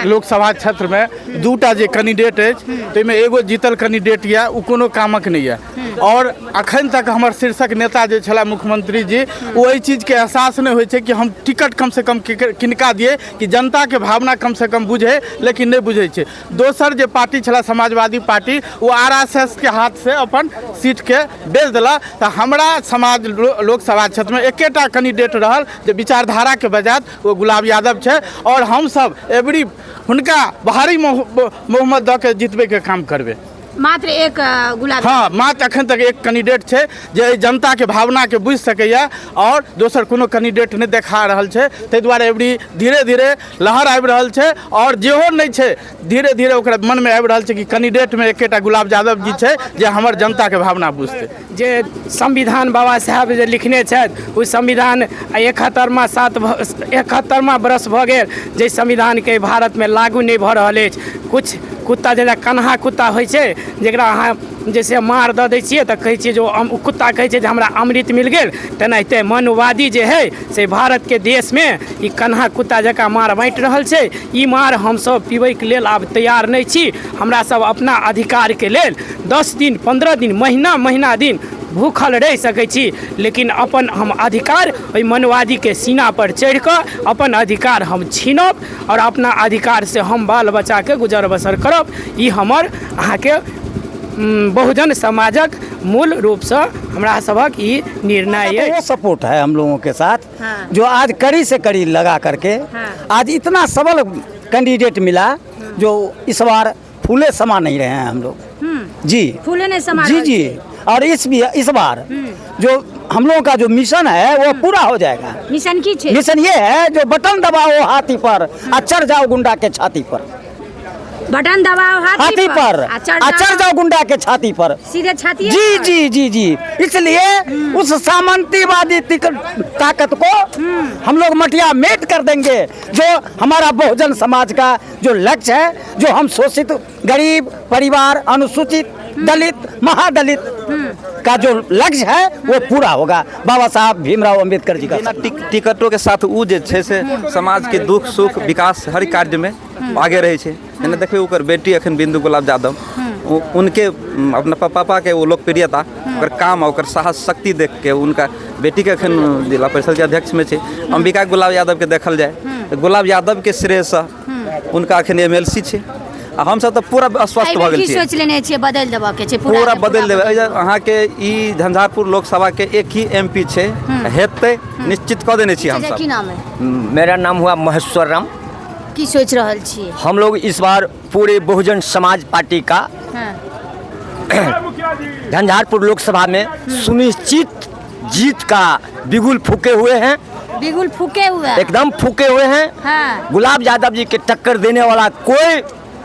लोकसभा क्षेत्रमे दूटा जे कैंडिडेट अछि, ताहिमे एगो जीतल कैंडिडेट यऽ, ओ कोनो कामक नहि यऽ। आओर अखन तक हमर शीर्षक नेता जे छलाह मुख्यमंत्री जी, ओ एहि चीजके एहसास नहि होइ छै कि हम टिकट कमसँ कम किनका दियै कि जनताके भावना कमसँ कम बुझै, लेकिन नहि बुझै छै। दोसर जे पार्टी छलाह समाजवादी पार्टी, ओ RSS के हाथसँ अपन सीटके बेच देलक। तऽ हमरा समाज लोकसभा क्षेत्रमे एकेटा कैंडिडेट रहल जे विचारधाराके बजायत, ओ गुलाब यादव छै। आओर हमसब एवरी हुनका भारी बहुमत दऽ के जितबैके काम करबै। मात्र एक गुलाब? हाँ, मात्र अखन तक एक कैंडिडेट छै जे एहि जनताके भावनाके बुझि सकैए, आओर दोसर कोनो कैंडिडेट नहि देखा रहल छै। ताहि दुआरे एवरी धीरे धीरे लहर आबि रहल छै, आओर जेहो नहि छै धीरे धीरे ओकरा मनमे आबि रहल छै कि कैंडिडेटमे एकेटा गुलाब यादव जी छै जे हमर जनताके भावना बुझतै। जे संविधान बाबा साहेब जे लिखने छथि, ओ संविधान 71वां सात 71वां बरस भऽ गेल जाहि संविधानके भारतमे लागू नहि भऽ रहल अछि। किछु कुत्ता जेना कन्हा कुत्ता होइ छै, जकरा अहाँ जैसे मार दऽ दै छियै तऽ कहै छियै जे ओ कुत्ता कहै छै जे हमरा अमृत मिल गेल, तेनाहिते मनुवादी जे हइ से भारतके देशमे ई कन्हा कुत्ता जकाँ मार बाँटि रहल छै। ई मार हमसभ पीबैके लेल आब तैयार नहि छी। हमरा सब अपना अधिकारके लेल 10 दिन, 15 दिन, महीना महीना दिन भूखल रहि सकै छी, लेकिन अपन हम अधिकार ओहि मनुवादीके सीनापर चढ़िकऽ अपन अधिकार हम छीनब आओर अपना अधिकारसँ हम बाल बच्चाके गुजर बसर करब। ई हमर अहाँके बहुजन समाजक मूल रूपसँ हमरा सभक ई निर्णय तो वो अछि। सपोर्ट है हम लोगों के साथ। जो आज कड़ी से कड़ी लगा करके आज इतना सबल कैंडिडेट मिला जो इस बार फूले समा नहीं रहे हैं हम लोग जी। फूले नहीं समा जी। रहल जी। छै। और इस बार जो हम लोगों का जो मिशन है वो पूरा हो जाएगा। मिशन की छै? मिशन ये है जो बटन दबाओ हाथी पर आ चढ़ जाओ गुंडा के छाती पर। बटन दबाओ हाथी, हाथी पर आ चढ़ आ चढ़ जाओ गुंडा के छाती पर। सीधे छाती जी पर? जी जी जी। इसलिए उस सामंतीवादी ताकत को हम लोग मटिया मेट कर देंगे। जो हमारा बहुजन समाज का जो लक्ष्य है, जो हम शोषित गरीब परिवार, अनुसूचित, दलित, महादलित का जो लक्ष्य है वो पूरा होगा बाबा साहब भीमराव अम्बेडकर जी का। बिना टिकटो के साथ उ जे छै से समाज के दुख सुख विकास हर कार्य में आगे रहै छै। जेना देखबै ओकर बेटी अखन बिंदु गुलाब यादव, उनके अपना पापा के वो लोकप्रियता, ओकर काम आ ओकर साहस शक्ति देख के उनका बेटी के अखन जिला परिषद के अध्यक्ष में छै। अंबिका गुलाब यादव के देखल जाय तऽ गुलाब यादव के श्रेयसँ उनका अखन MLC छै। आ हमसब तऽ पूरा अस्वस्थ एहि भऽ बेर गेल की छियै। सोचि लेने छियै? बदलि देबऽ के छै पूरा के? बदलि देबै। एहि जे अहाँके ई झंझारपुर लोकसभा के एक ही MP छै, हेतै निश्चित कऽ देने छियै चाचा, हमसब। की नाम है? मेरा नाम हुआ महेश्वर राम। की सोचि रहल छियै? हम लोग इस बार पूरे बहुजन समाज पार्टी का झंझारपुर लोकसभा में सुनिश्चित जीत का बिगुल फूके हुए हैं। बिगुल फूके हुए हैं। एकदम फूके हुए हैं। गुलाब यादव जी के टक्कर देने वाला कोई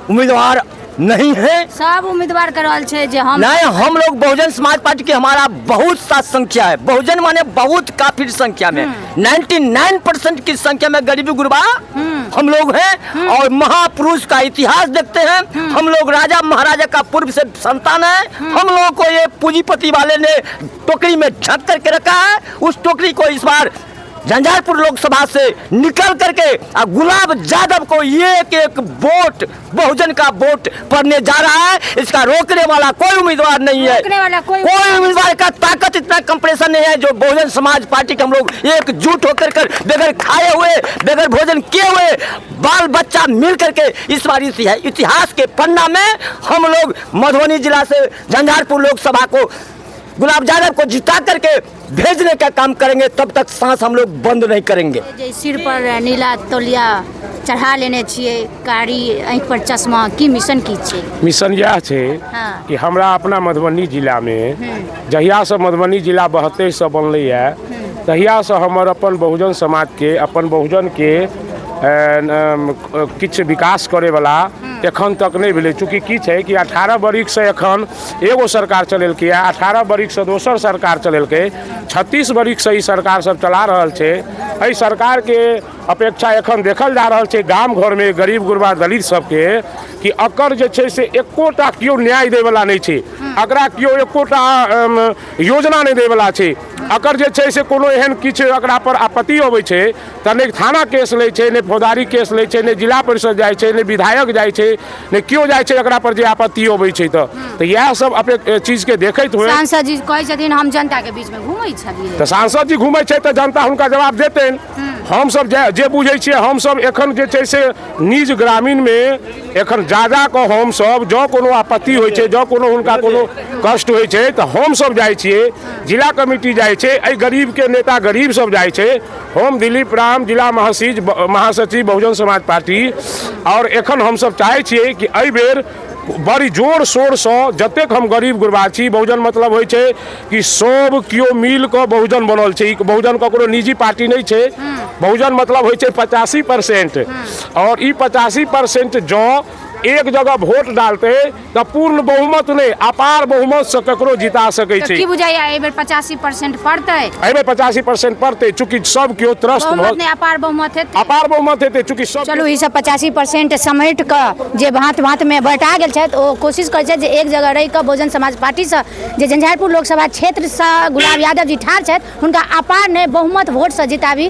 उम्मीदवार नहीं है। सब उम्मीदवार कर रहल छै जे हम नहीं, हम लोग बहुजन समाज पार्टी की हमारा बहुत सा संख्या है। बहुजन माने बहुत काफी संख्या में, 99% की संख्या में गरीबी गुरबा हम लोग हैं और महापुरुष का इतिहास देखते हैं। हम लोग राजा महाराजा का पूर्व से संतान है। हम लोगों को ये पूंजीपति वाले ने टोकरी में झक करके रखा है। उस टोकरी को इस बार झंझारपुर लोकसभा से निकल करके और गुलाब यादव को एक एक वोट, बहुजन का वोट पड़ने जा रहा है। इसका रोकने वाला कोई उम्मीदवार नहीं है। रोकने वाला कोई कोई उम्मीदवार का ताकत इतना कंप्रेशन नहीं है जो बहुजन समाज पार्टी के हम लोग एकजुट होकर कर बगैर खाए हुए, बगैर भोजन किए हुए बाल बच्चा मिल करके इस बार इतिहास के पन्ना में हम लोग मधुबनी जिला से झंझारपुर लोकसभा को गुलाब यादव को जिता करके भेजने का काम करेंगे। तब तक सांस हम लोग बंद नहीं करेंगे। जे सिर पर नीला तौलिया चढ़ा लेने छियै, कारी आँखि पर चश्मा, की मिशन की छै? मिशन इएह छै कि हमरा अपना मधुबनी जिलामे जहियासँ मधुबनी जिला 72सँ बनलैए तहियासँ हमर अपन बहुजन समाजके, अपन बहुजनके किछु विकास करैवला एखन तक नहि भेलै। चूँकि की छै कि 18 बरिखसँ एखन एगो सरकार चलेलकै, 18 बरिखसँ दोसर सरकार चलेलकै, 36 बरिखसँ ई सरकार सब चला रहल छै। एहि सरकारके अपेक्षा एखन देखल जा रहल छै गाम घरमे गरीब गुरबा दलित सबके कि एकर जे छै से एकोटा केओ न्याय दैवला नहि छै, एकरा केओ एकोटा योजना नहि दैवला छै। एकर जे छै से कोनो एहन किछु एकरा पर आपत्ति अबै छै तऽ तऽ नहि थाना केस लै छै, नहि फौजदारी केस लै छै, नहि जिला परिषद जाइ छै, नहि विधायक जाइ छै, नहि केओ जाइ छै एकरा पर जे आपत्ति अबै छै। तऽ इएह सब चीजके देखैत हुए सांसद जी कहै छथिन हम जनता के बीच में घूमै छलियै। तऽ सांसद जी घूमै छै तऽ जनता हुनका जवाब देतनि। हमसब जे बुझै छियै, हमसब एखन जे छै से निज ग्रामीणमे एखन जा जा कऽ हमसब जँ कोनो आपत्ति होइ छै, जँ कोनो हुनका कोनो कष्ट होइ छै तऽ हमसब जाइ छियै, जिला कमिटी जाइ छै, एहि गरीबके नेता गरीब सब जाइ छै। हम दिलीप राम, जिला महासचिव बहुजन समाज पार्टी, आओर एखन हमसब चाहै छियै कि एहि बेर बड़ी जोर शोरसँ जतेक हम गरीब गुरबा छी, बहुजन मतलब होइ छै कि सब केओ मिल कऽ बहुजन बनल छै। ई बहुजन ककरो निजी पार्टी नहि छै। बहुजन मतलब होइ छै 85%, आओर ई 85% जँ एक जगह वोट डालतै तऽ पूर्ण बहुमत नहि, अपार बहुमतसँ ककरो जिता सकै तऽ छै। की बुझाइया, एहि बेर 85% पड़तै? एहिमे 85% पड़तै, चूँकि सब केओ त्रस्त बहुमत भऽ नहि, अपार बहुमत हेतै। अपार बहुमत हेतै, चूँकि सब चलू, ई सब 85% समेट कऽ जे भाँत भाँतमे बँटा गेल छथि, ओ कोशिश करै छथि जे एक जगह रहि कऽ बहुजन समाज पार्टीसँ जे झंझारपुर लोकसभा क्षेत्रसँ गुलाब यादव जी ठाढ़ छथि, हुनका अपार नहि, बहुमत वोटसँ जिताबी।